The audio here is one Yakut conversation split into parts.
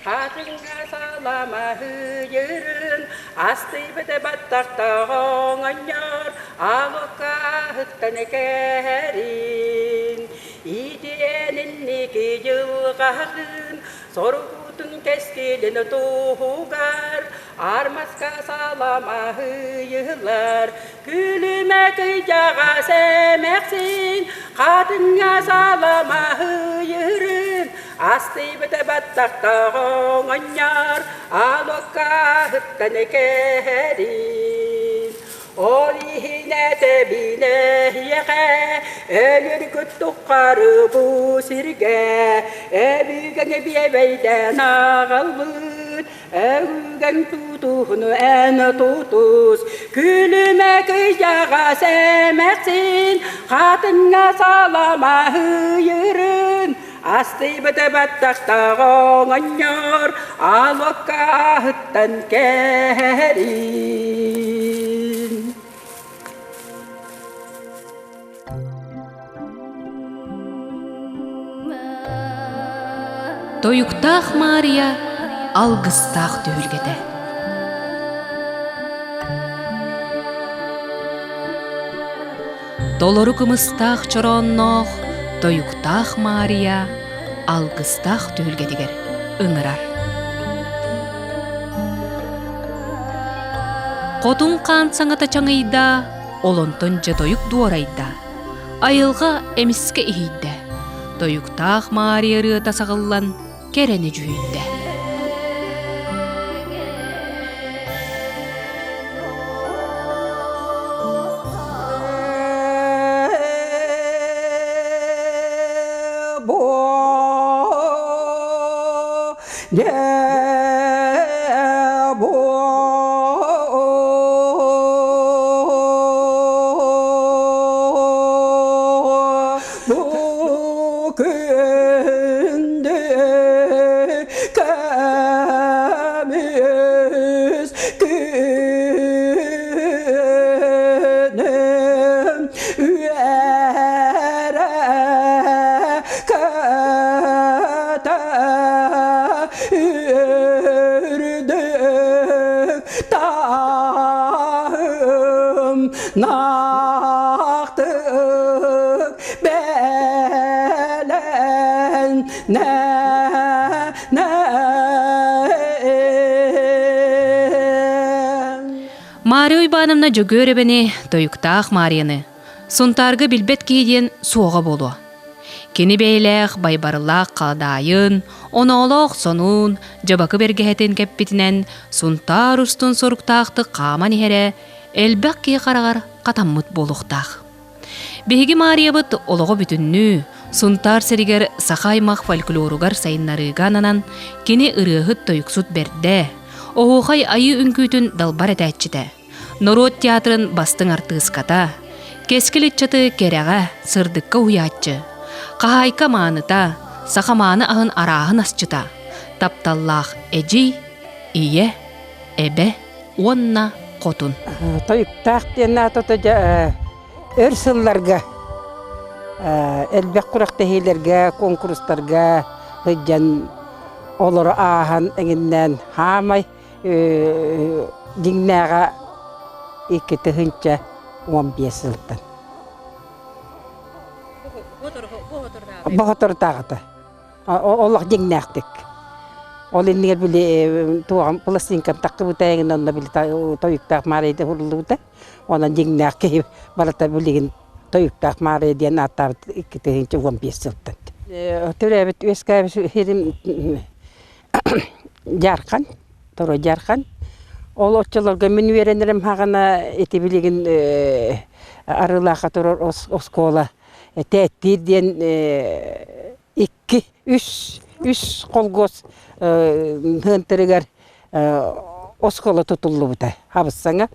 Хатыҥҥа саламаһыйырын, астыйбыт баттахтаах оҥонньор, алыккаһыттан кэһэрин. Иитиэн инники дьылҕаһын, соругутун кэскилин туһугар, армаска саламаһыйылар, күлүмэ кыйдьаҕас эмээхсин, хатыҥҥа саламаһыйырын, Астыйбыта баттахтаах оҥонньор алыккаһыттан кэһэрин. Ол иһинэ тэбинэ эһиэхэ өлүргүт туххары бу сиргэ өбүгэҥ биэбэйдээн аҕалбыт өбүгэҥ тутуһуну эн тутус күлүмэ кыйдьаҕас эмээхсин хатыҥҥа саламаһыйырын Астыйбыта баттахтаах оҥонньор алоккаһыттан кэһэрин. Тойуктаах Маарыйа алгыстаах түһүлгэтэ. Толору кымыстаах чороонноох, тойуктаах Маарыйа алгыстаах түһүлгэтигэр ыҥырар. Хотун хаан саҥата чаҥыйда, олонтон дьэ тойук дуорайда. Айылҕа эмискэ иһийдэ. Тойуктаах Маарыйа ырыата саҕыллан кэрэни дьүһүйдэ. Бу күндү көмүс күнүм үөрэ көтө үрдүк таһым Нахтык бэлэн Мария Уйбаановна Дьөгүөрэбэни, тойуктаах Марияны, Сунтаарга билбэт киһи диэн суоҕа буолуо. Кини бэйэлээх байбарылаах халадаайын, оноолоох сонун, дьабакы бэргэһэтин кэппитинэн Сунтаар устун соруктаахтык хааман иһэрэ элбэх киһи хараҕар хатаммыт буолуохтаах. Биһиги Маарыйабыт олоҕо бүтүннүү Сунтаар сиригэр саха аймах фольклоругар сайыннарыыга ананан кини ырыаһыт-тойуксут бэрдэ, оһуохай айыы үҥкүүтүн далбар этээччитэ, норуот театрын бастыҥ артыыската, кэскил ыччаты кэрэҕэ, сырдыкка уһуйааччы, хаһаайка мааныта, саха мааны аһын арааһын асчыта, тапталлаах эдьий, ийэ, эбэ уонна хотун. Тойуктаах диэн аата дьэ өр сылларга элбэх күрэхтэһиилэргэ, куонкурустарга сылдьан олору ааһан эҥиннээн хаамай дьиҥнээҕэ 2015 сылтан. Боһоторутааҕыта. Олох дьиҥнээхтик. Ол иннигэр били туоҕам пластинкам таххыбыта эҥин онно били тойуктаах Маарыйда уһуллубута. Онон дьиҥнээх киһи барыта билигин тойуктаах Маарыйа диэн ааттаабыт 2015 сылтан. Төрөөбүт үөскээбит сирим Дьаархан, Торо Дьаархан. Ол оччолорго мин үөрэнэрим хаҕана ити билигин Арыылаахха турар оскуола Тээттиир диэн икки, үс, үс холкуос ыантырыгар оскуола тутуллубута хабыссаҥа.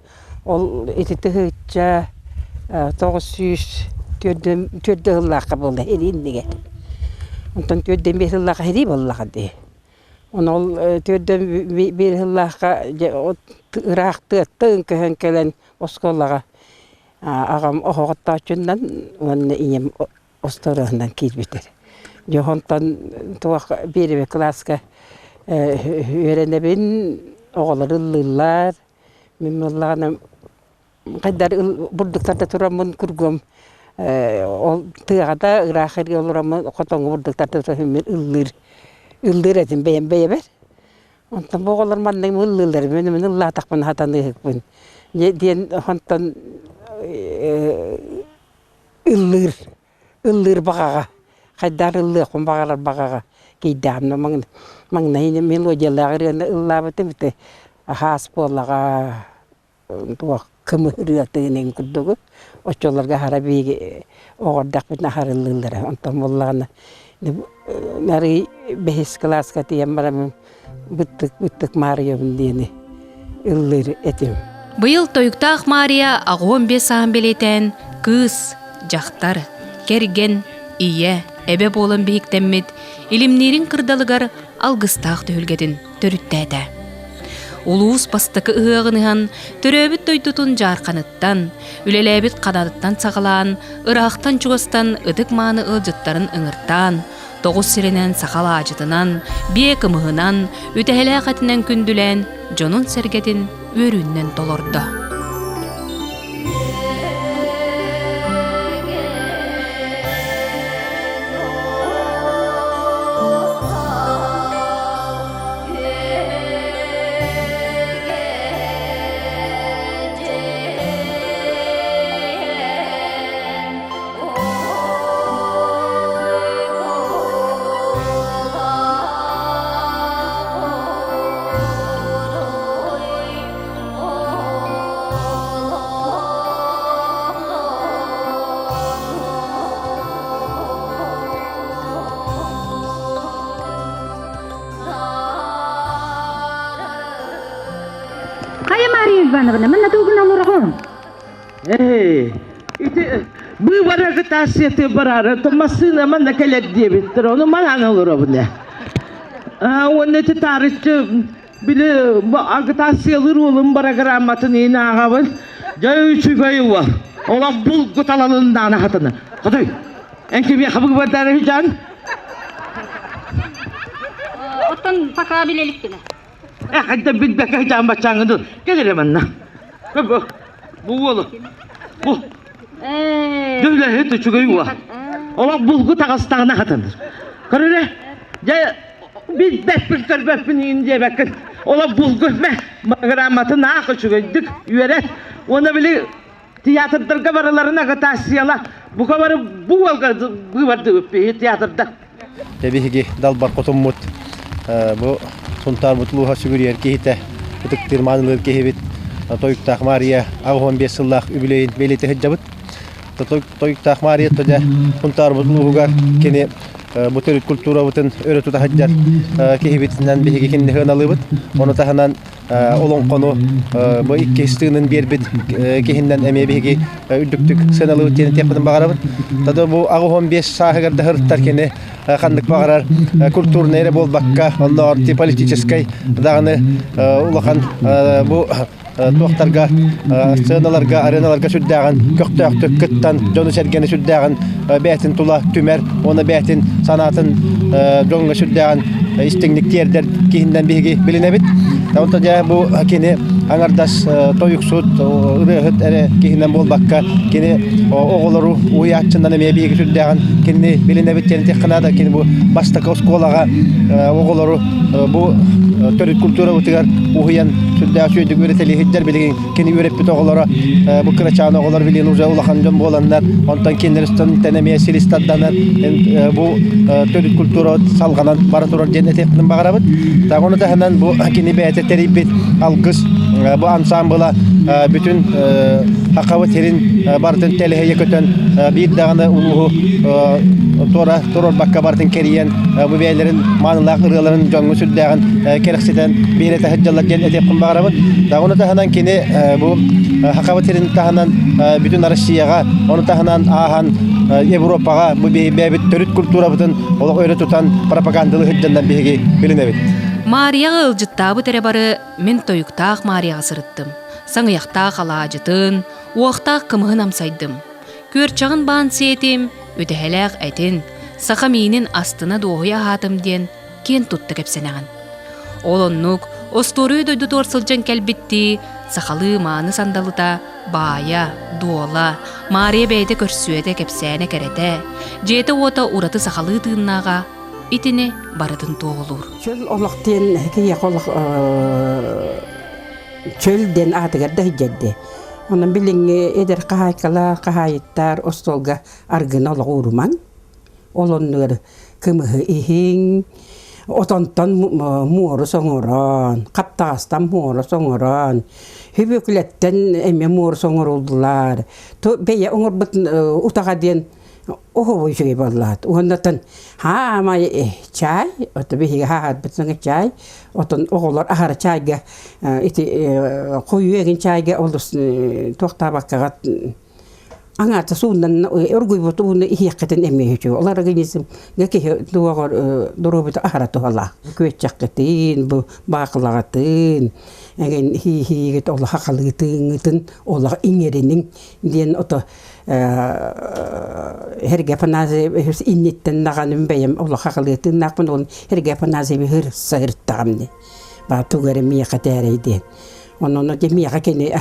Ол ити тыһыынча 904 сыллаахха буолла ирииннигэ. Онтон төрдөн биэс сыллаахха сэрии буоллаҕа дии. Ону ол төрдөн биир сыллаахха ыраах тыаттан көһөн кэлэн оскуолаҕа Аҕам оһоҕоттооччунан уонна ийэм остуоруһунан киирбитэ. Дьэ онтон туох биэрэбэ кылааска үөрэнэбин, оҕолор ыллыыллар. Мин буоллаҕына хайдар бурдуктарда тураммын кургуом ол тыаҕа да ыраах эргэ олороммун хотоҥҥо бурдуктарда туран ыллыыр ыллыыр этим бэйэм бэйэбэр. Онтон бу оҕолор маннык ыллыыллар, мин мин ыллаатахпына сатаныыһыкпын диэн онтон ыллыыр ыллыыр баҕаҕа хайдах ыллыахпын баҕарар баҕаҕа киирдэҕинэ маҥнай мелодиялаах ырыаны ыллаабытым ити аһаас буоллаҕа туох кымыс ырыатын курдугу оччолорго аһара биһиги оҕо эрдэхпитинэ аһара ыллыыллара онтон буоллаҕына арыый бэһис кылааска тиийэн бараммын Быттык Быттык Маарыйабын диэни ыллыыр этим. Быйыл Тойуктаах Маарыйа 85 сааһын бэлиэтээн кыыс, дьахтар, кэргэн, ийэ, эбэ буолан биһиктэммит Илимниирин кырдалыгар алгыстаах түһүлгэтин төрүттээтэ. Улуус бастакы ыһыаҕын ыһан, төрөөбүт дойдутун дьаарханыттан, үлэлээбит ханатыттан саҕалаан, ыраахтан-чугастан ытык-мааны ыалдьыттарын ыҥыртаан, тоҕус сиринэн саха алаадьытынан, биэ кымыһынан, үтэһэлээх этинэн күндүлээн, дьонун-сэргэтин үөрүүннэн толордо. Хайа Мария Ивановна, манна тугун олороҕун? Эй, ити быыбар агитацияты бараары массыына манна кэлэр диэбиттэр, ону манаан олоробун ээ. Уонна ити таарыччы били агитациялыыр уолум бырагырааматын иин ааҕабын. Дьэ үчүгэй уол. Олох булгу талалыннаана хатана. Хотой, эн кимиэхэ быыбардаары үһү Оттон пока биле иликпинэ. Э, хайда билбэккэ дьаан баччааҥҥы дуу. Кэл эрэ манна. Бу бу уолу. Бу. Дөлөһүт үчүгэй уол. Олох булгу таҕыстаҕына хатанар. Көр эрэ. Дьэ билбэппин көрбөппүн иин диэбэккин. Олох булгу мэ программатын аах үчүгэйдик үөрэт. Уонна били театрдарга барыларын агитацияла. Бука бары бу уолга быыбардыбыт театрда. Биһиги далбар хотуммут бу Сунтаарбыт улууһа сүгүрүйэр киһитэ, ытыктыыр маанылыыр киһибит Тойуктаах Маарыйа 85 сыллаах үбүлүөйүн бэлиэтии сылдьабыт. Тойуктаах Маарыйа дьэ Сунтаарбыт улууһугар кини бу төрүт культурабытын өрө тута сылдьар киһибитинэн биһиги кинини сыаналыыбыт. Ону таһынан олоҥхону бу иккис тыынын биэрбит киһиннэн эмиэ биһиги үрдүктүк сыаналыыбыт диэн этиэхпитин баҕарабыт. Тады бу 85 сааһыгар да сырыттар кини ханнык баҕарар культурнай эрэ буолбакка, оннооҕор политическай даҕаны улахан бу туохтарга сценаларга, ареналарга сүрдээҕин көхтөөхтүк кыттан, дьону-сэргэни сүрдээҕин бэйэтин тула түмэр уонна бэйэтин санаатын дьоҥҥо сүрдээҕин истиҥник тиэрдэр киһиннэн биһиги билинэбит. Онтон дьэ бу кини аҥардас тойуксут, ырыаһыт эрэ киһинэн буолбакка, кини оҕолору уһуйааччынан эмиэ биһиги сүрдээҕин кинини билинэбит диэн этиэххэ наада. Кини бу бастакы оскуолаҕа оҕолору бу төрүт культурабытыгар уһуйан сүрдээх үчүгэйдик үөрэтэлииһиттэр билигин кини үөрэппит оҕолоро бу кырачаан оҕолор билигин уже улахан дьон буоланнар онтон кинилэристэн эмиэ силис тарданар бу төрүт культура салҕанан бара турар диэн этиэхпин баҕарабыт. Ону таһынан бу кини бэйэтэ тэрийбит алгыс бу ансаамбыла бүтүн Хахабыт сирин барытын тэлэһийэ көтөн биир даҕаны улууһу туора туруорбакка барытын кэрийэн бу бэйэлэрин маанылаах ырыаларын дьоҥҥо сүрдээҕин кэрэхсэтэн биэрэ сылдьаллар диэн этиэхпин баҕарабын. Ону таһынан кини бу Хахабыт сирин таһынан бүтүн Россияҕа, ону таһынан ааһан Европаҕа бу бэйэбит төрүт культурабытын олох өрө тутан пропагандалыы сылдьаннар биһиги билинэбит. Маарыйаҕа ыалдьыттаабыт эрэ бары мин тойуктаах Маарыйаҕа сырыттым. Саҥыйахтаах алаадьытын, уохтаах кымыһын амсайдым. Күөрчэҕин баан сиэтим, үтэһэлээх этин, Саха миинин астына дуоһуйа аһаатым диэн киэн тутта кэпсэнэҕин. Ол оннук остуоруйа дойдутугар сылдьан кэлбиттии сахалыы мааны сандалыта баайа, дуола, Маарыйа бэйэтэ көрсүөтэ, кэпсээнэ кэрэтэ, дьиэтэ-уота ураты сахалыы тыыннааҕа итини барытын туоһулуур. Чөл олох диэн киһиэхэ олох чөл диэн аатыгар да сылдьэрдэ. Онон билиҥҥи эдэр хаһаайкалар, хаһаайыттар остуолга аргыны олох уурумаҥ. Ол оннугар кымыһы иһиҥ, отонтон муорус оҥорон, хаптаҕастан муорус оҥорон, хүбүөкүлэттэн эмиэ муорус оҥоруллар. Бэйэ оҥорбут утаҕа диэн оһоҕо үчүгэй буоллаат. Уоннатан хаамай чай, ото биһиги хааһарбыт саҥа чай, отон оҕолор аһара чайга ити хойуу эгин чайга олус туохтаабаккаҕа аҥаата суунан оргуйбут ууну иһиэххитин эмиэ үчүгэй. Ол организмҥа киһи туоҕар доруобуйата аһара туһалаах. Күөччэххитин, бу баахылаҕытын, эҥин хии-хиигит олох хахалыытыҥҥытын олох иҥэриниҥ диэн ото Сергей Афанасьевич инниттэн даҕаны бэйэм олох хахалыытыыннаахпын ол Сергей Афанасьевич сырса ырыттаҕым баа тугу эрэ миэхэ тээрэй диэн. Онон дьэ миэхэ кини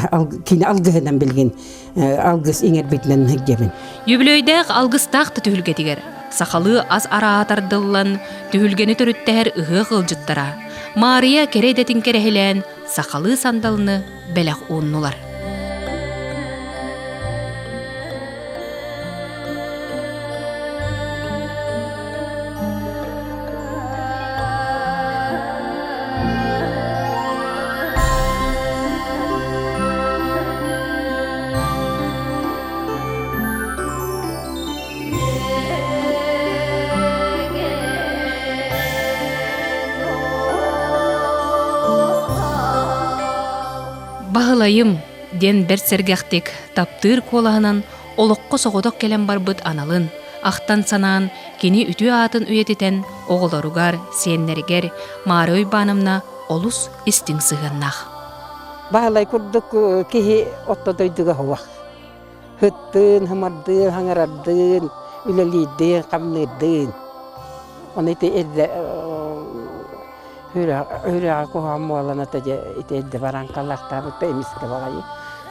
кини алгыһынан билигин алгыс иҥэрбитинэн сылдьабын. Үбүлүөйдээх алгыстаах да түһүлгэтигэр сахалыы ас арааһа тардыллан, түһүлгэни төрүттэһэр ыһыах ыалдьыттара Маарыйа кэрэ идэтин кэрэһилээн сахалыы сандалыны бэлэх ууннулар. Баһылайым, диэн бэрт сэргэхтик, таптыыр куолаһынан олоххо соҕотох кэлэн барбыт аналын, ахтан-санаан, кини үтүө аатын үйэтитэн оҕолоругар, сиэннэригэр Маарыйа Уйбаановна олус истиҥ сыһыаннаах. Баһылай курдук киһи орто дойдуга суох. Һыттыын, һымардыын, хаҥарардыын, үлэлиирдиин, хамныырдыын. Ону ити эрдэ үрэҕэ куһаҕан буолан ата дьэ ити эрдэ баран халлаахтаабыт эмискэ баҕайы.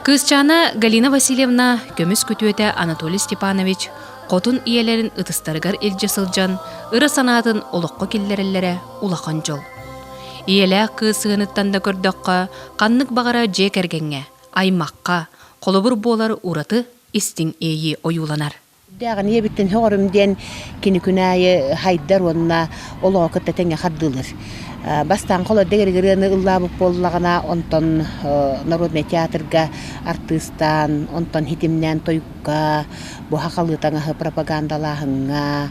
Кыысчаана Галина Васильевна көмүс күтүөтэ Анатолий Степанович хотун ийэлэрин ытыстарыгар илдьэ сылдьан ыра санаатын олоххо киллэрэллэрэ улахан дьол. Ийэлээх кыыс сыһыаныттан да көрдөххө, ханнык баҕара дьиэ кэргэҥҥэ, аймахха холобур буолар ураты истиҥ иэйии ойууланар. Дэҕин ийэбиттэн сөҕөрүм диэн кини күн аайы хайдар уонна олоҕу кытта тэҥҥэ хардыылыр. Бастаан холор дэгэригырыаны ыллаабыт буоллаҕына, онтон народнай театрга артыыстаан, онтон хитимнээн тойукка, бу сахалыы таҥаһы пропагандалааһыҥҥа,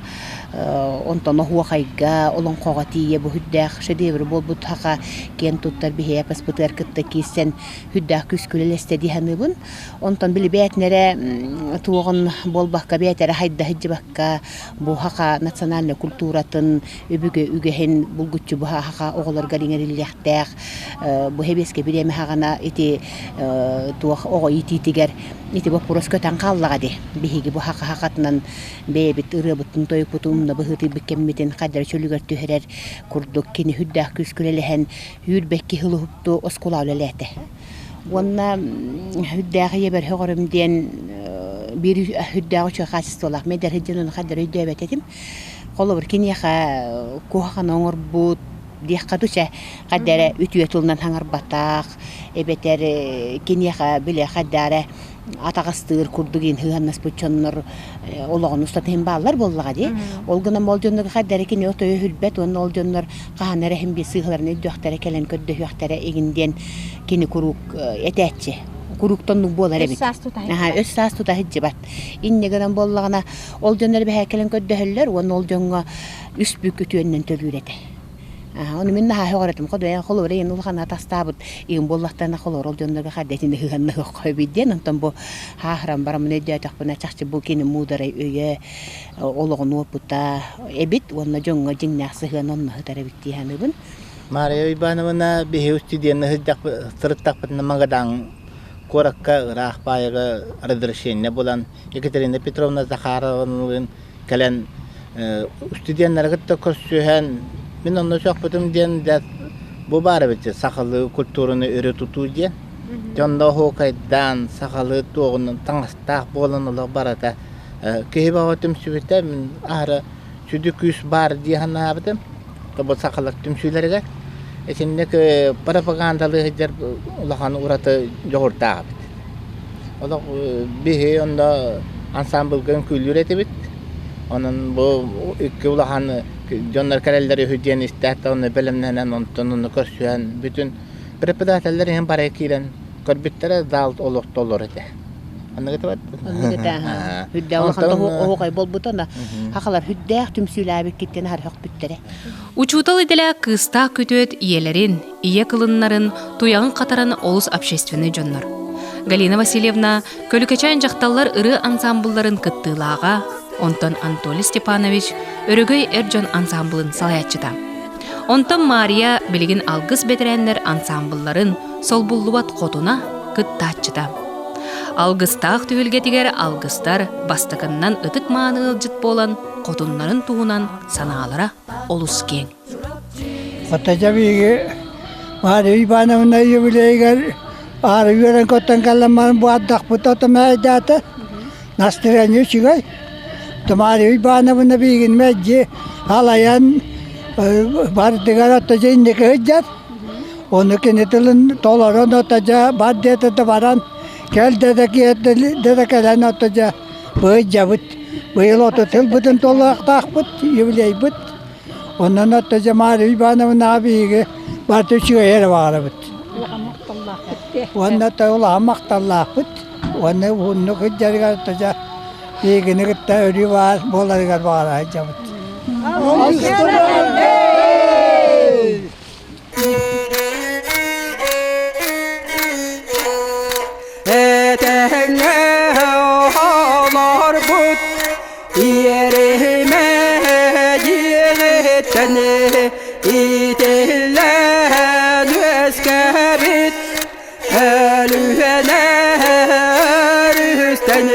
онтон оһуохайга, олоҥхоҕо тиийэ бу сүрдээх шедевр буолбут саха киэн туттар биһиэхэ эпоспытыгар кытта киирсэн сүрдээх күүскэ үлэлэстэ дии саныыбын. Онтон били бэйэтин эрэ туоҕун буолбакка, бэйэтэ эрэ хайда сылдьыбакка, бу саха национальнай культуратын, өбүгэ үгэһин булгуччу бу саха оҕолоругар иҥэриллиэхтээх. Бу сэбиэскэй бириэмэ саҕана ити туох оҕо иитиитигэр ити боппуруос көтөн хааллаҕа дии. Биһиги бу саха сахатынан бэйэбит ырыабытын-тойукпутун умна быһыытыйбыт кэммитин хайдары чөлүгэр түһэрэр курдук кини сүрдээх күүскэ үлэлэһэн үүрбэкки сыл уһукту оскуола үлэлээтэ. Уонна үрдээх ийэбэр сөҕөрүм диэн биир үрдээх үчүгэй хаачыстыбалаах медэр сылдьан ону хайдары өйдөөбөт этим. Холобур, киниэхэ куһаҕаны оҥорбут диэххэ дуу чэ, хайда эрэ үтүө тылынан саҥарбатах, эбэтэр киниэхэ били хайда эрэ атаҕастыыр курдук иин сыһыаннаспыт дьоннор олоҕун устата иһин бааллар буоллаҕа дии. Ол гынан ол дьоннорго хайда эрэ кини отойо үрбэт уонна ол дьоннор хаһан эрэ иһин биир сыыһаларын өйдүөхтэрэ кэлэн көрдөһүөхтэрэ игин диэн кини куруук этээччи. Куруук тоннук буолар эбит. Өс саас тута сылдьыбат. Инньэ гынан буоллаҕына ол дьоннор эбэһээ кэлэн көрдөһөллөр уонна ол дьоҥҥо үс бүк үтүөннэн төлүүр этэ. Ону мин наһаа сөҕөр этим. Ходуйан холобура ийэм улахана тастаабыт ийэм буоллахтарына холобура ол дьоннорго харда итини ыһыаннаһыахха эбит диэн. Онтон бу хааһыран бараммын өйдөөтөхпүнэ чахчы бу кини муударай өйө олоҕун уопута эбит уонна дьоҥҥо дьиҥнээх сыһыан онно сытар эбит дии саныыбын. Мария Ивановна биһи устудьуонна сырыттахпытына Магадан куоракка ыраах баайыга разрешение булан Екатерина Петровна Захарованалыын кэлэн Студеннары кытта көрсүһэн, мин онно сөхпүтүм диэн бу баар эбит сахалыы культураны өрө тутуу диэн. Дьонно оһуокайдаан, сахалыы туоҕунан таҥастаах буолан олох барыта киһи бөҕө түмсүбүтэ мин аһара сүдү күүс баар дии санаабытым. Бу сахалар түмсүүлэригэр итинник пропагандалыы сылдьар улахан ураты дьоҕурдаах эбит. Олох биһи онно ансаамбылга үҥкүүлүүр этибит. Онон бу икки улахан дьоннор кэлэллэр үһү диэн истээт да онно бэлэмнэнэн онтон онно көрсүһэн бүтүн преподавателлэр иһин бары киирэн көрбүттэрэ зал олох толору этэ. Анныгыта бат. Анныгыта Хүрдээх улахан оһуохай буолбута на хахалар хүрдээх түмсүүлээбиккиттэн харһөхпүттэрэ. Учуутал идэлээх кыыстаах күтүөт ийэлэрин, ийэ кылыннарын туйаҕын хатаран олус общественнай дьоннор. Галина Васильевна Көлүкэчээн дьахталлар ырыа ансаамбылларын кыттыылааҕа, онтон Анатолий Степанович Өрөгөй эр дьон ансаамбылын салайааччыта. Онтон Мария билигин Алгыс бэтэрээннэр ансаамбылларын солбуллубат хотуна кыттааччыта. Алгыстаах түһүлгэтигэр алгыстар бастакыннан ытык-мааны ыалдьыт буолан хотуннарын туһунан санаалара олус киэҥ. Оттон биһиги Мария Ивановна юбилейыгар аары үөрэн көттөн кэлэн баран бу ардахпыт ото мээйдээтэ. Настроение үчүгэй. Мария Ивановна биһигини мэлдьи алайан бардыгар ото дьэ инники сылдьар. Ону кини тылын толорон ото дьэ бар диэтэ да баран кэл дэтэ дэтэ кэлэн ото дьэ быйдьабыт. Быйыл ото тылбытын толуохтаахпыт, юбилейбыт. Онон оттон Мария Ивановнаҕа биһиги барыта үчүгэй эрэ баҕарабыт. Уонна улахан махталлаахпыт. Уонна уһуннук сылдьарыгар дьэ биһигини кытта өрүү баар буоларыгар баҕара сылдьабыт. Этэҥҥэ олорбут Иэримэ дьиэҕиттэн итиллэн үөскээбит Өлүөнэ өрүстэн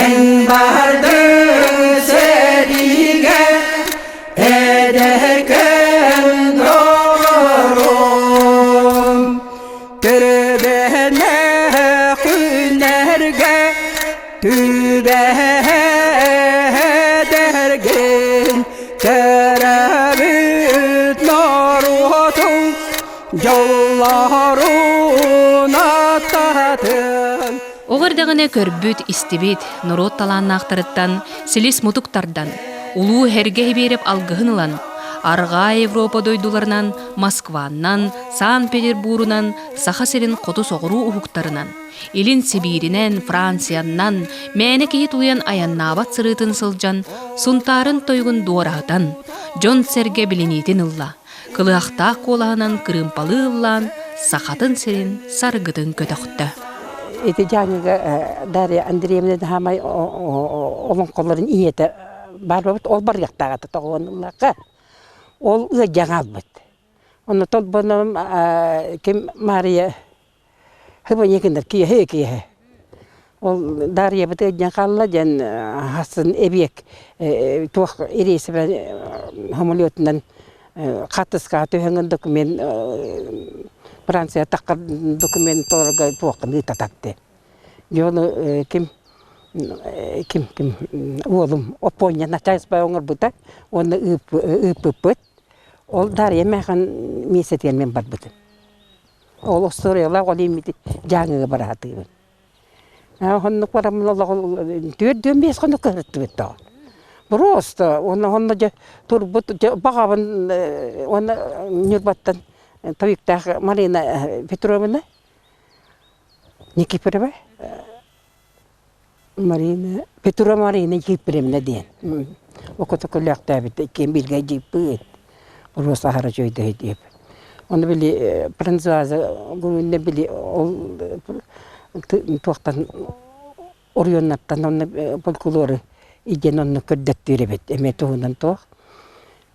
эн бардыҥ сэриигэ эдэркэн доҕорум Төрөбөнө күннэргэ Түбэһэргин төрөөбүт норуотуҥ дьоллорун аттатын. Оҕо эрдэҕинэ көрбүт, истибит, норуот талааннаахтарыттан силис-мутук тардан, улуу Эргэ Сибиэрэп алгыһын ылан, Арҕаа Европа дойдуларынан, Москваннан, Санкт-Петербурунан, Саха сирин хоту-соҕуруу уһуктарынан, Илин Сибииринэн, Францияннан мээнэ киһи тулуйан айаннаабат сырыытын сылдьан, Сунтаарын тойугун дуораһытан, дьон-сэргэ билиниитин ылла, кылыһахтаах куолаһынан кырыымпалыы ыллаан, сахатын сирин саргытын көтөхтө. Ити Дьааҥыга Дарья Андреевна Хаамай олоҥхолорун ийэтэ баар буолбут, ол барыахтаах этэ тоҕуоннуллахха. Ол ыалдьан хаалбыт. Онно толбоном ким Мария Хыбыньа гынар киэһэ киэһэ. Ол Дарьябыт ыалдьан хаалла диэн хасын эбиэк туох рейсовай самолетунан хатыскаҕа түһэҥҥин документ Франция таххар документ толорго туоххун ыытататты. Дьону ким ким ким уолум Оппуонньа начальство оҥорбута уонна ыыппыппыт. Ол Дарья мээхэн миэстэтигэр мин барбытым. Ол остуоруйалаах ол ииммити Дьааҥыга бараатыыбын. Оннук бараммын олоҕу 4-5 хонук кыһырыттыбыт тоҕо. Просто уонна онно дьэ турбут дьэ баҕабын уонна Ньурбаттан тойуктаах Марина Петровна Никифорова Марина Петра Марина Ефимовна диэн окотокөлөөхтөөбүт ким билгэ дьииппыт Роса аһара үчүгэйдик диэп. Ону били Француаза гуруунна били ол туохтан оройуоннартан онно фольклору идиэн онно көрдөттүүр эбит эмиэ туһунан туох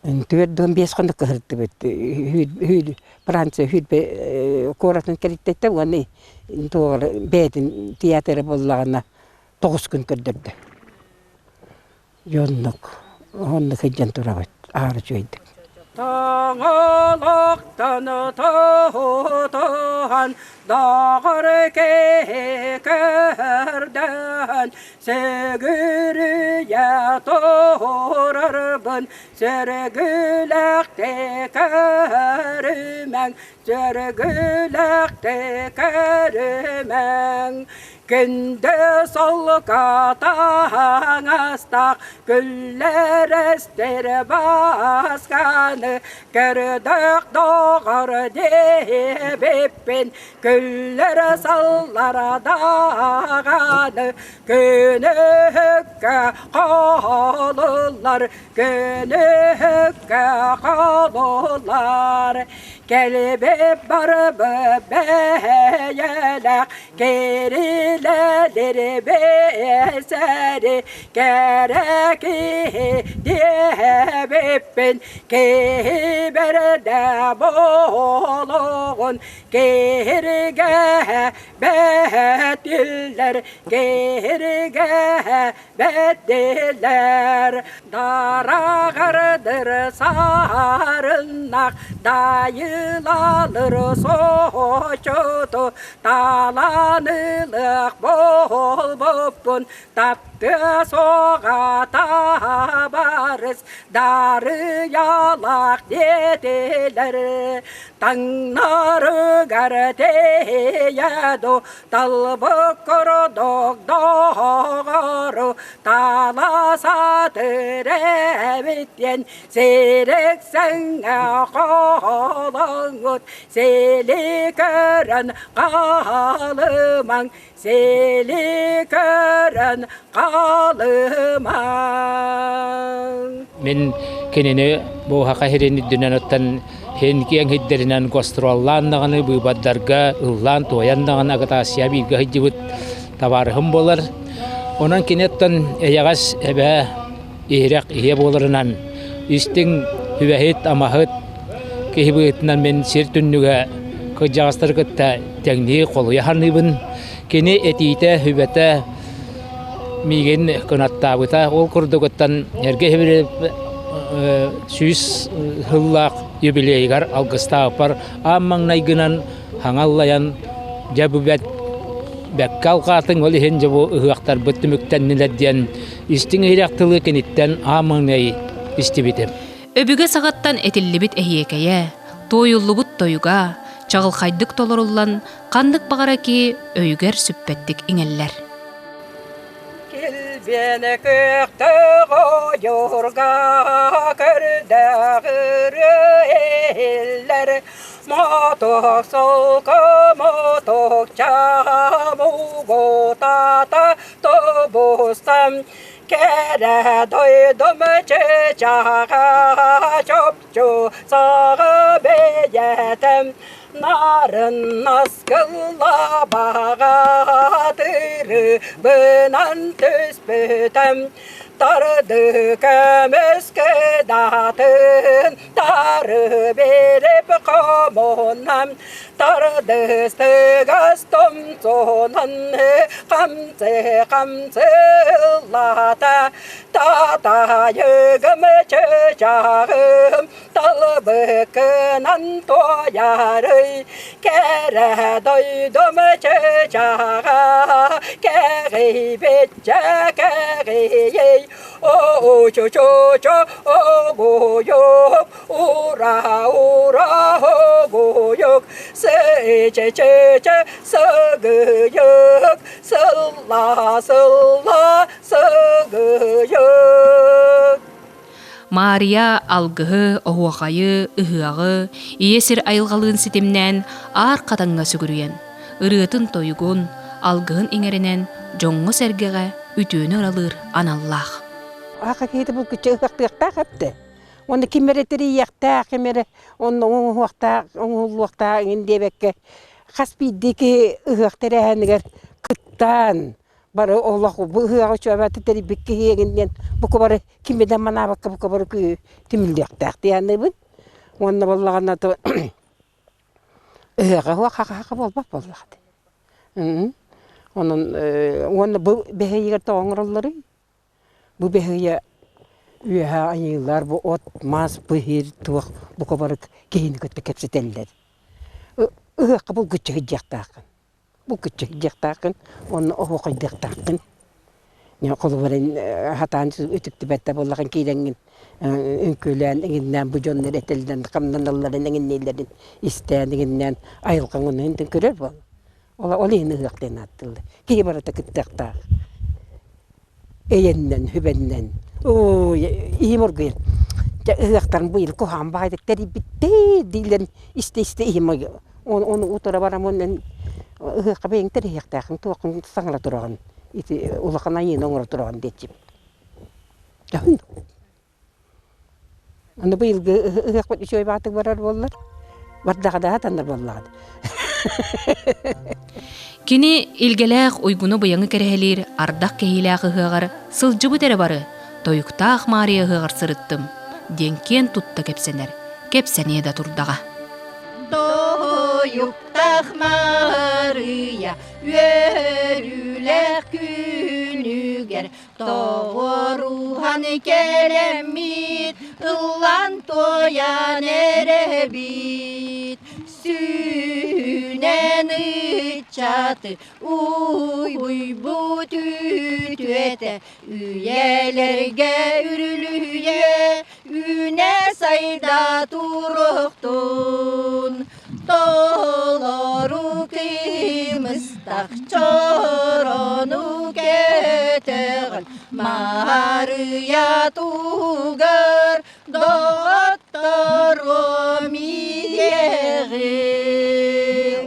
4-5 хонук кыһыртыбыт Франция сүүрбэ куоратын кэриттэтэ уонна туоҕар бэйэтин театра буоллаҕына 9 күн көрдөрдө. Дьоннук. Онно сылдьан турабыт аһары үчүгэйдик. Тоҥолохтон тоһутуһан доҕор киһи көрдөһөн сүгүрүйэ туһурарбын сөргүлэхти көрүмэҥ сөргүлэхти көрүмэҥ Күндү солко таҥастаах күллэр эстэр басканы көрдөх доҕор диэбиппин күллэр саллар даҕаны күнүһүккэ холуллар күнүһүккэ холуллар кэлбит барбы бэйэлээх Кэрилэлэри бэсэри кэрэ киһи диэбиппин киһи бэрдэ буолуоҕун киһиргэһэ бэтиллэр киһиргэһэ бэтиллэр Дараҕардыр саарыннах дайылалыр соочоту таланылык буолбуппун таптыа суоҕа табаарыс дарыйалаах диэтилэр таҥнарыгар тиийэ ду Талбыт курдук доҕору таласатыр эбит диэн сирик сэҥҥэ холоҥҥут сили көрөн хаалымаҥ сили көрөн хаалымаҥ Мин кинини бу Саха сирин үрдүнэн оттон Һин киэҥ сирдэринэн гастроллаан даҕаны, быыбардарга ыллаан-туойан даҕаны агитация бииргэ сылдьыбыт табаарыһым буолар. Онон кини оттон эйэҕэс эбээ, иһирэх ийэ буоларынан истиҥ сүбэһит, амаһыт киһи быһыытынан мин сир түннүгэ кырдьаҕастары кытта тэҥнии холуйа саныыбын. Кини этиитэ, сүбэтэ миигин кынаттаабыта. Ол курдугуттан эргэ 100 сыллаах юбилейыгар алгыстаабыппар аан маҥнайгынан хаҥаллайан дьэ бу бэт бэккэ алҕаатыҥ ол иһин дьэ бу ыһыахтарбыт түмүктэннилэр диэн истиҥ иһирэх тылы киниттэн аан маҥнай истибитим. Өбүгэ саҕаттан этиллибит эһиэкэйэ, туойуллубут тойуга, чаҕылхайдык толоруллан, ханнык баҕара киһи өйүгэр сүппэттик иҥэллэр. Килбиэнэ күөхтөөх ойуурга көрдөөх ырыа иһиллэр Мотук солко мотукча мугутата тобустан кэрэ дойдум чычааҕа чопчу саҕа бэйэтэ Нарын наскыллабаҕа тырыбынан түспүтэ Тарды көмүс кыдатын тары берип хомунан Тардыстыгас томсунан хамсы хамсыллата Татайыгым чычағым талбыкынан туойарый кэрэ дойдум чычааҕа кэҕийбиччэ кэҕийэй оо-чу-чу-чу огуйук ура ура огуйук сычы-чы-чы сыгыйык сылла сылла сыгыйык Маарыйа алгыһы, оһуохайы, ыһыаҕы, ийэ сир айылҕалыын ситимнээн аар хатаҥҥа сүгүрүйэн, ырыатын-тойугун, алгыһын иҥэринэн дьоҥҥо-сэргэҕэ үтүөнү ыралыыр аналлаах. Аха киһитэ булгуччу ыһыахтыахтаах эбитэ. Уонна ким эрэ тэрийиэхтээх, ким эрэ онно оҥоһуохтаах, оҥоһуллуохтаах иҥин диэбэккэ, хас биирдии киһи ыһыах тэрээһинигэр кыттан, бары олох бу ыһыаҕы үчүгэйдик тэрийбит киһи эҥин диэн бука бары кими да манаабакка бука бары күүһү түмүллүөхтээх дии саныыбын. Уонна буоллаҕына ыһыаҕа суох хаха буолбат буоллаҕа дии. Онон уонна бу бэһиэйигэр тоҕо оҥороллоруй? Бу бэһиэйэ. Үөһэ айыылар бу от, мас, быһыыр туох бука бары киһини кытта кэпсэтэллэр. Ыһыахха булгуччу сылдьыахтааххын. Булгуччу сылдьыахтааххын уонна оһуохайдыахтааххын. Холобурун хатаан үтүктүбэт да буоллаҕын киирэҥҥин үҥкүүлээн эҥиннээн бу дьоннор этэллэрин хамнаналларын эҥиннииллэрин истээн эҥиннээн айылҕаҥ оннун көрөр буол. Ол иһин ыһыах диэн ааттыыллар. Киһи барыта кыттыахтаах. Эйэннэн, хүбэннэн. Ой, иһим оргуйар. Дьэ ыһыахтарын быйыл куһаҕан баҕайытык тэрийбиттэр дииллэрин истэ-истэ иһим Ону утара барам уонна ыһыахха бэйэҥ тэрийиэхтээххин, туоххун саҥара тураҕын, ити улахан айыыны оҥоро тураҕын диэччибин. Аны быйылгы ыһыахпыт үчүгэй баатык барар буоллар, бардаҕа да атаннар буоллаҕа. Кини илгэлээх уйгуну-быйаҥы кэрэһэлиир ардах кэһиилээх ыһыаҕар сылдьыбыт эрэ бары Тойуктаах Маарыйа ыһыаҕар сырыттым диэн киэн тутта кэпсэнэр, кэпсэниэ да турдаҕа. Тойуктаах Маарыйа үөрүүлээх күнүгэр Тоҕоруһан кэлэммит, ыллаан туойан эрэбит. Сүүнэн ыччаты уйбут үтүөтэ үйэлэргэ үрүлүйэ үүнэ сайда туруохтун. Толору кымыстах чорону көтөҕөн Маарыйа тугар доҕотторум иэҕин.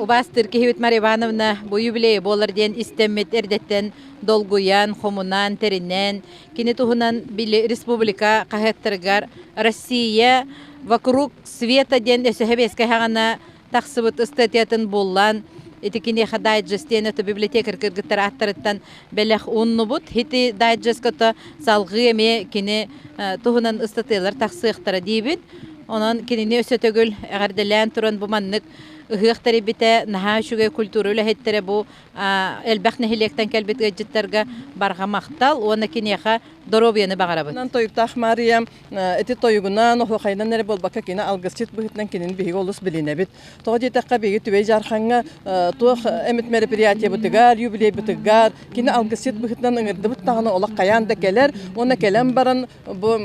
Убаастыыр киһибит Мария Ивановна бу юбилейи буолар диэн истэммит эрдэттэн долгуйан, хомунан, тэринэн, кини туһунан били республика хаһыаттарыгар Россия вокруг света диэн өсөһө биэскэ хаҕана тахсыбыт ыстатыйатын буллан ити киниэхэ дайджест диэн это библиотекарь кыргыттар ааттарыттан бэлэх ууннубут. Ити дайджестка салҕыы эмиэ кини туһунан ыстатыйалар тахсыахтара диибит. Онон кинини өссө төгүл эҕэрдэлээн туран бу маннык ыһыах тэрийбитэ наһаа үчүгэй культура үлэһиттэрэ бу элбэх нэһилиэктэн кэлбит ыалдьыттарга барҕа махтал уонна киниэхэ доруобуйаны баҕарабыт. Тойуктаах Мария ити тойугунан, оһуохайынан эрэ буолбакка кини алгысчыт быһыытынан кинини биһиги олус билинэбит. Тоҕо диэтэххэ биһиги Түбэй Дьаархаҥҥа туох эмит мероприятиебытыгар, юбилейбытыгар кини алгысчыт быһыытынан ыҥырдыбыт даҕаны олох хайаан да кэлэр уонна кэлэн баран бу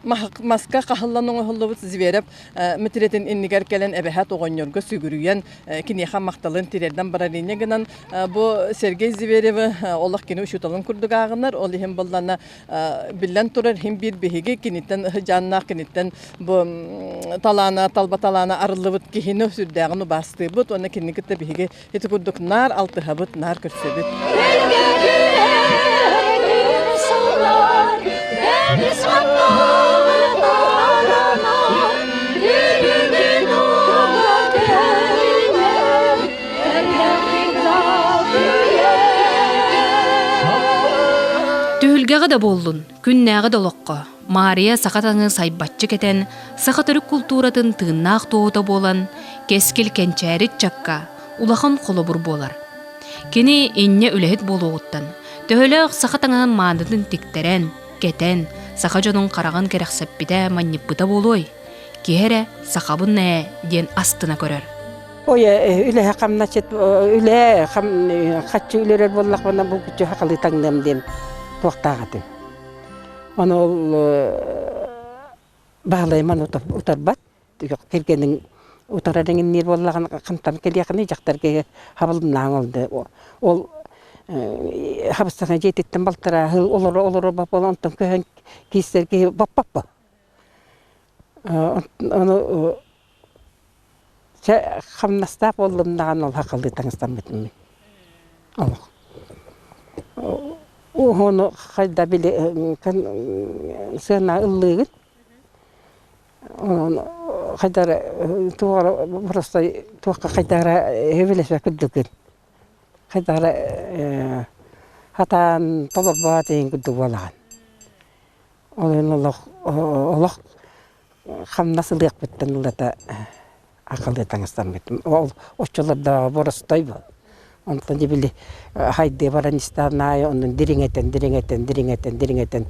маска хаһыллан оҥоһуллубут Зверев мэтириэтин иннигэр кэлэн эбэһээт оҕонньорго сүгүрүйэн киниэхэ махталын тириэрдэн барар инньэ гынан бу Сергей Зверевы олох кини учууталын курдук ааҕынар ол иһин буоллана биллэн турар иһин биир биһиги киниттэн ыһыдьааннаах киниттэн бу талаана талба талаана арыллыбыт киһини сүрдээҕин убаастыыбыт уонна кинини кытта биһиги ити курдук наар алтыһабыт наар көрсөбүт. Түһүлгэҕэ да буоллун, күннээҕи да олоххо Маарыйа саха таҥы сайбаччы кэтэн, саха төрүт култууратын тыыннаах туоһута буолан, кэскил кэнчээри ыччакка улахан холобур буолар. Кини инньэ үлэһит буолуоҕуттан, төһөлөөх саха таҥаһын маанытын тиктэрэн, кэтэн, саха дьонун хараҕын кэрэхсэппитэ, манньыппыта буолуой? Киһи эрэ сахабын ээ диэн астына көрөр. Ой, үлэһэ хамначыт үлэ хаччы үлэрэр буоллахпына бу күччү хахалыы таҥныам диэн туохтаах этим. Ону ол баһылайым аны утарбат кэргэниҥ утарар эҥинниир буоллаҕына хантан кэлиэхиний дьахтар киһи хабылыннаан олду ол хабыстана дьиэтиттэн балтараа сыл олоро олоро буолан онтон көһөн киирсэр киһи боппоппо ону чэ хамнастаах буоллум даҕаны ол хахалыы таҥастаммытым мин олох ону хайда били сыана ыллыыгын Онон хайдах эрэ туох эрэ просто туохха хайдах эрэ сөбүлэспэт курдуккун. Хайдах эрэ хатаан толорбот иһин курдук буолаҕын. Ол иһин олох олох хамнас ылыахпыттан ылата акылыы таҥастаммытым. Ол оччолордооҕу боростой бу. Онтон дьэ били хайдыы баран истэҕин аайы оннун дириҥэтэн, дириҥэтэн, дириҥэтэн, дириҥэтэн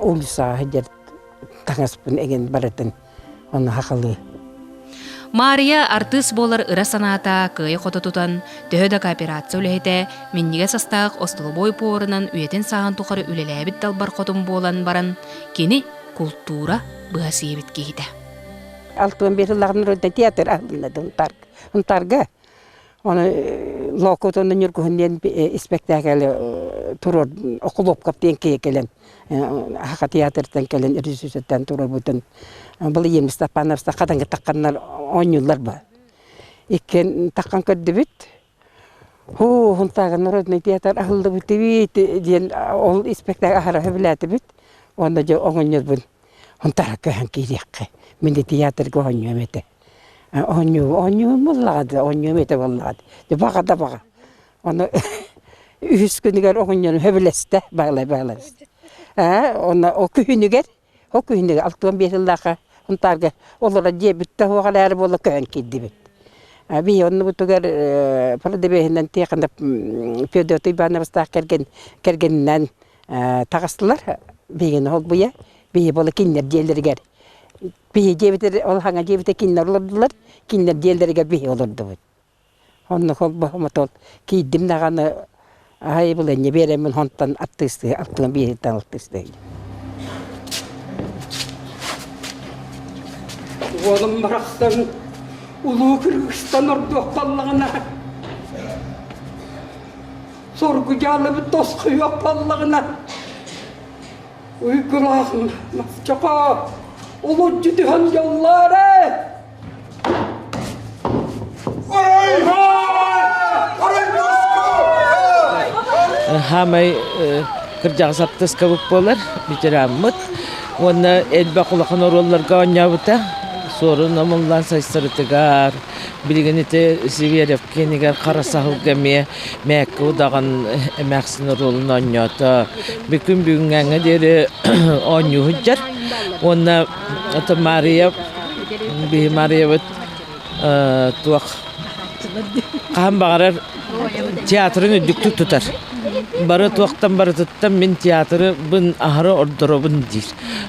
уулуссаҕа сылдьар таҥаспын эҥин барытын ону хахалыы. Маарыйа артыыс буолар ыра санаата кыайа-хото тутан, төһө да кооперация үлэһитэ, минньигэс астаах остолобуой поварынан үйэтин сааһын тухары үлэлээбит далбар хотун буолан баран, кини култуура быһа сиэбит киһитэ. Алтыан биир сыллаах театр аһылынна Унтарга Оны Лоокутунна Ньургуһун диэн испэктээкэли туруор Окулуопкап диэн киһи кэлэн Аха театртан кэлэн режиссертан туруорбутун Былыйым Степановста хатанга тахханнар оонньууллар бу. Иккиэн таххан көрдүбүт. Һуу, Хунтааҕы народный театр аһыллыбыт диэн ол испэктээк аһара сөбүлээтибит. Уонна дьэ оҕонньорбун Хунтаара көһөн киириэххэ. Мин де театрга оонньуом этэ. Оонньуу оонньуум буоллаҕа да оонньуом этэ буоллаҕа да баҕа да баҕа ону үһүс күнүгэр оҕонньорум сөбүлэстэ баҕалай баҕалай ээ уонна ол күһүнүгэр ол күһүнүгэр 65 сыллаахха Сунтаарга олорор дьиэбит да суох эрээри буола көһөн киирдибит биһи оннубутугар продавеһинэн тиэхинэ Федот Ивановичтаах кэргэн кэргэнинэн таҕыстылар биһигини холбуйа биһи буола кинилэр дьиэлэригэр Биһи диэбитэ ол хаҥа диэбитэ кинилэр олордулар, кинилэр диэллэригэр биһи олордубут. Онно холбоһомотол киирдим даҕаны аһай быланньа биэрэммин онтон аттыыстыы аттыгын биэриттэн алтыыстыы. Уолум барахсан улуу кыргыстан ордуох буоллаҕына соргу дьаалыбыт тосхойуох буоллаҕына Уйгулаах Махчака улуччу түһэн дьоллоорэ! Хаамай кырдьаҕас артыыскабыт буолар, ветераммыт. Уонна элбэх улахан оруолларга оонньообута. Суорун омуллаан сайсарытыгар, билигин ити Зверев киэнигэр хара саһылга эмиэ Мээккэ удаҕан эмээхсин оруолун оонньоото. Бүкүн бүгүҥҥээҥҥэ диэри оонньуу сылдьар. Уонна ото Маарыйа, биһи Маарыйабыт туох хаһан баҕарар театрын үрдүктүк тутар. Бары туохтан барытыттан мин театрыбын аһары ордоробун диир.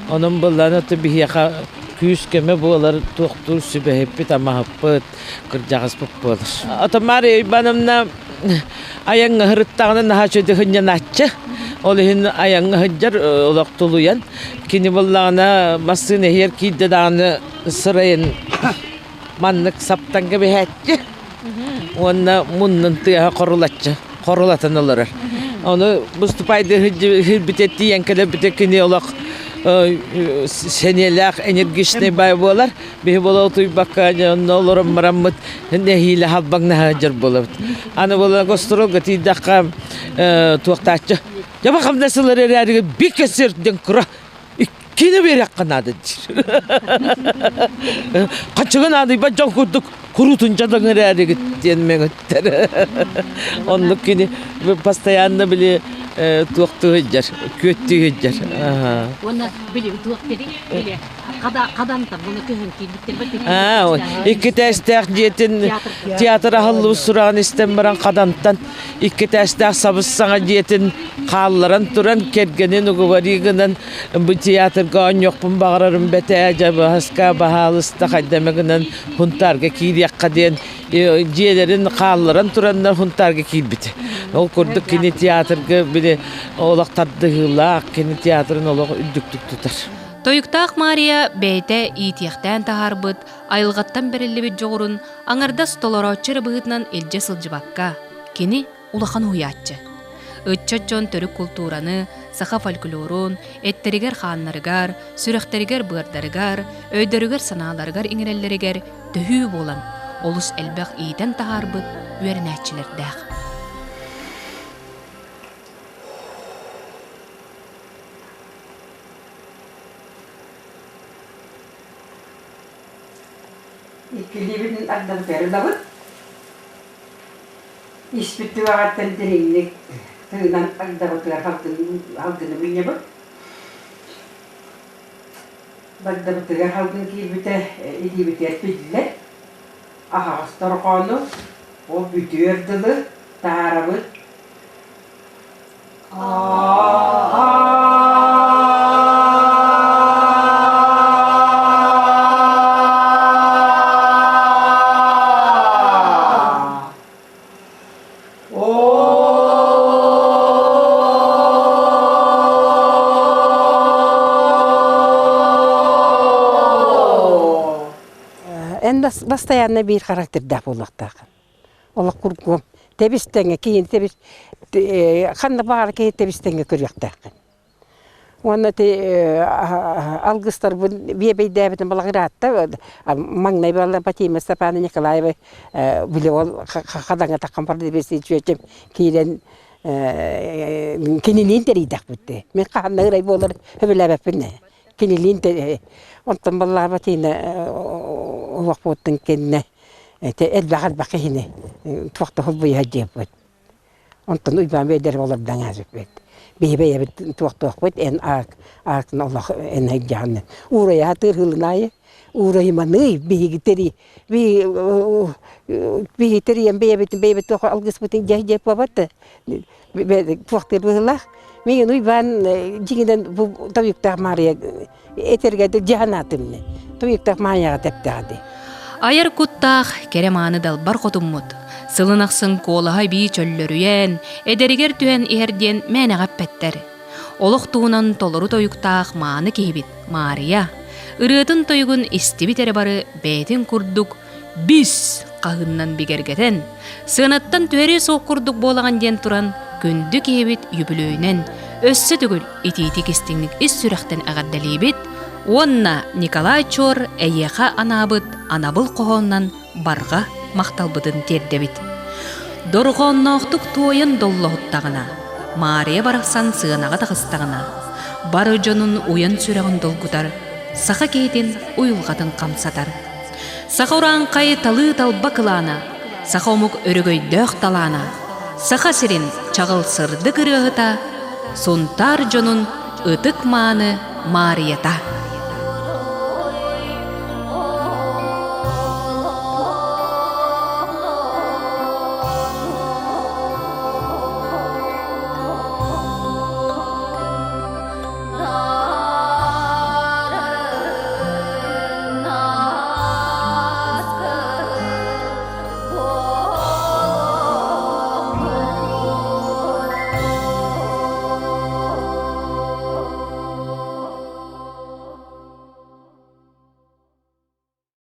Онон былаан ото биһиэхэ күүс-көмө буолар туохтуур сүбэһиппит, амаһыппыт, кырдьаҕаспыт буолар. Ото Мария Ивановна айаҥҥа сырыттаҕына наһаа үчүгэй сынньанааччы. Ол иһин айаҥҥа сылдьар олох тулуйан. Кини буоллаҕына массыына иһигэр киирдэ даҕаны сырайын маннык саптан кэбиһээччи. Уонна муннун тыаһа хорулаччы, хорулатан олорор. Ону выступайды хирбите тиийэн кэлэрбитэ кини олох сэниэлээх энергичный бай буолар. Биһи буола утуйбакка онно олорон бараммыт нэһиилэ халбаҥнаһа сылдьар буолабыт. Аны буола гастролга тиийдэххэ туохтааччы Дьаба хамнасылар эрээригэ бик сирден кыра иккини биэриэххэ наада диир. Хаччыгын наадыйбат дьон курдук куруутун дьадаҥ эрээригит диэн мөҥүттэр. Оннук кини постоянно били туохтуу сылдьар, күөттүү сылдьар. Уонна били туох били Икки тээстээх дьиэтин театр аһыллыбыт сураҕын истэн баран Хадантан икки тээстээх сабыс-саҥа дьиэтин хаалларан туран кэргэнин уговори гынан бу театрга оонньуохпун баҕарарым бэтээ дьабаһаска баһаалыста хайдама гынан Хунтаарга киириэххэ диэн дьиэлэрин хаалларан тураннар Хунтаарга киирбит. Ол курдук кини театрга били олох тардыһыылаах кини театрын олох үрдүктүк тутар. Тойуктаах Маарыйа бэйэтэ иитиэхтээн таһаарбыт, айылҕаттан бэриллибит дьоҕурун аҥардас толорооччу эрэ быһыытынан илдьэ сылдьыбакка, кини улахан уһуйааччы. Ыччат дьон төрүт култуураны, саха фольклорун, эттэригэр-хааннарыгар, сүрэхтэригэр-быардарыгар, өйдөрүгэр-санааларыгар иҥэрэллэригэр төһүү буолан, олус элбэх иитэн таһаарбыт үөрэнээччилэрдээх. Иккилиибитин ардабытыгар ылабыт. Испит түгэҕиттэн дириҥник тыынан ардабытыгар халгыны мунньабыт. Бардабытыгар халгын киирбитэ илиибитигэр биллэр. Аһаҕас торҕоону. Ол бүтүөр дылы таһаарабыт. Эн бастайаанна биир характердаах буолуохтааххын. Олох кургуом. Тэбис тэҥэ киһини тэбис ханна баҕар киһи тэбис тэҥэ көрүөхтээххин. Уонна ити алгыстарбын биэбэйдээбитим балаҕыраатта маҥнай балла Фатима Степановна Николаева били ол хадаҥа таххан барды чүөчэм киирэн кинилиин тэрийдэхпит. Мин хаһан да ырай буолар сөбүлээбэппин. Кинилиин онтон баллаҕа Фатина олохпуттун кэннэ элбэх элбэх киһини туох да холбуйа диэппит. Онтон Уйбаан бэйдэр олордон ааспыт. Биһи бэйэбит туохтуохпут эн аак аакын олох эн айдьааны. Уурайа тыырһылынаайы уурайыманый биһиги тэри биһи тэрийэн бэйэбитин бэйэбит туох алгыспытын дьэ дьэ буолбат туохтыыр быһыылаах. Миигин Уйбаан дьиҥинэн бу Тойуктаах Маарыйа этэргэ дьаһанаатым Тойуктаах Маайаҕа тэптэҕэ дии. Айар куттаах кэрэ мааны далбар хотуммут. Сылын ахсын куолаһа эбии чөллөрүйэн, эдэригэр түһэн иһэр диэн мээнэҕэ эппэттэр. Олох туһунан толору тойуктаах мааны киһибит Маарыйа ырыатын-тойугун истибит эрэ бары бэйэтин курдук «Бис!» хаһыыннан бигэргэтэн, сыанаттан түһэрии суох курдук буолаҕын диэн туран, күндү киһибит үбүлүөйүнэн өссө төгүл итиитик истиҥник ис сүрэхтэн эҕэрдэлиибит уонна Николай Чор эйиэхэ анаабыт анабыл хоһоонунан барҕа махталбытын тиэрдэбит. Дорҕоонноохтук туойан доллоһуттаҕына, Маарыйа барахсан сыанаҕа таҕыстаҕына, бары дьонун уйан сүрэҕин долгутар, саха киһитин уйулҕатын хамсатар. Саха урааҥхай талыы-талба кылаана, саха омук өрөгөйдөөх талаана, Саха сирин чаҕыл сырдык ырыаһыта, Сунтаар дьонун ытык-мааны Маарыйата.